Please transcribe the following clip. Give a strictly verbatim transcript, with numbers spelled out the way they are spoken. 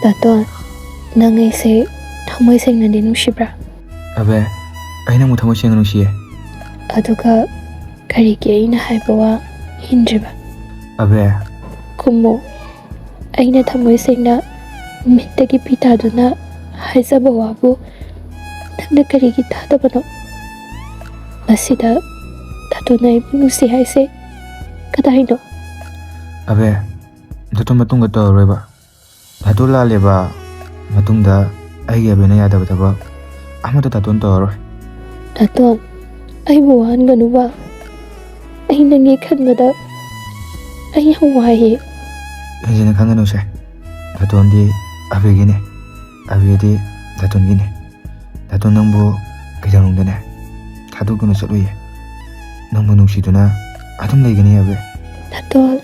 ꯗꯥꯇꯣꯟ, ꯅꯪ ꯑꯩꯁꯦ ꯊꯃꯣꯏ ꯁꯦꯡꯅꯗꯤ ꯅꯨꯡꯁꯤꯕ꯭ꯔꯥ? ꯑꯕꯦ, ꯑꯩ ꯅꯪꯕꯨ ꯊꯃꯣꯏ ꯁꯦꯡꯅ ꯅꯨꯡꯁꯤꯌꯦ꯫ ꯑꯗꯨꯒ ꯀꯔꯤꯒꯤ ꯑꯩꯅ ꯍꯥꯏꯕ ꯋꯥ ꯏꯟꯗ꯭ꯔꯤꯕ? ꯑꯕꯦ꯫ ꯈꯨꯝꯃꯨ꯫ ꯑꯩꯅ ꯊꯃꯣꯏ ꯁꯦꯡꯅ ꯃꯤꯠꯇꯒꯤ ꯄꯤ ꯇꯥꯗꯨꯅ ꯍꯥꯏꯖꯕ ꯋꯥꯕꯨ ꯅꯪꯅ ꯀꯔꯤꯒꯤ ꯇꯥꯗꯕꯅꯣ? ꯃꯁꯤꯗ ꯗꯥꯇꯣꯟꯅ ꯑꯩꯕꯨ ꯅꯨꯡꯁꯤ ꯍꯥꯏꯁꯦ ꯀꯗꯥꯏꯅꯣ? ꯑꯕꯦ, ꯗꯥꯇꯣꯟ ꯃꯇꯨꯡꯗ ꯇꯧꯔꯔꯣꯏꯕ꯫ ꯗꯥꯇꯣꯟ ꯂꯥꯜꯂꯦꯕ꯫ ꯃꯇꯨꯡꯗ ꯑꯩꯒꯤ ꯑꯕꯦꯅ ꯌꯥꯗꯕ ꯊꯕꯛ ꯑꯃꯠꯇ ꯗꯥꯇꯣꯟ ꯇꯧꯔꯔꯣꯏ꯫ ꯗꯥꯇꯣꯟ, ꯑꯩꯕꯨ ꯋꯥꯍꯟꯒꯅꯨꯕ꯫ ꯑꯩ ꯅꯪꯒꯤ ꯈꯟꯕꯗ ꯑꯩ ꯌꯥꯝ ꯋꯥꯏꯌꯦ꯫ ꯍꯦꯟꯖꯤꯟꯅ ꯈꯟꯒꯅꯨꯁꯦ꯫ ꯗꯥꯇꯣꯟꯗꯤ ꯑꯕꯦꯒꯤꯅꯦ, ꯑꯕꯦꯗꯤ ꯗꯥꯇꯣꯟꯒꯤꯅꯦ꯫ ꯗꯥꯇꯣꯟ ꯅꯪꯕꯨ ꯀꯩꯗꯧꯅꯨꯡꯗꯅꯦ ꯊꯥꯗꯣꯛꯇꯨꯅ ꯆꯠꯂꯨꯏꯌꯦ꯫ ꯅꯪꯕꯨ ꯅꯨꯡꯁꯤꯗꯨꯅ ꯑꯗꯨꯝ ꯂꯩꯒꯅꯤ ꯑꯕꯦ꯫ ꯗꯥꯇꯣꯟ,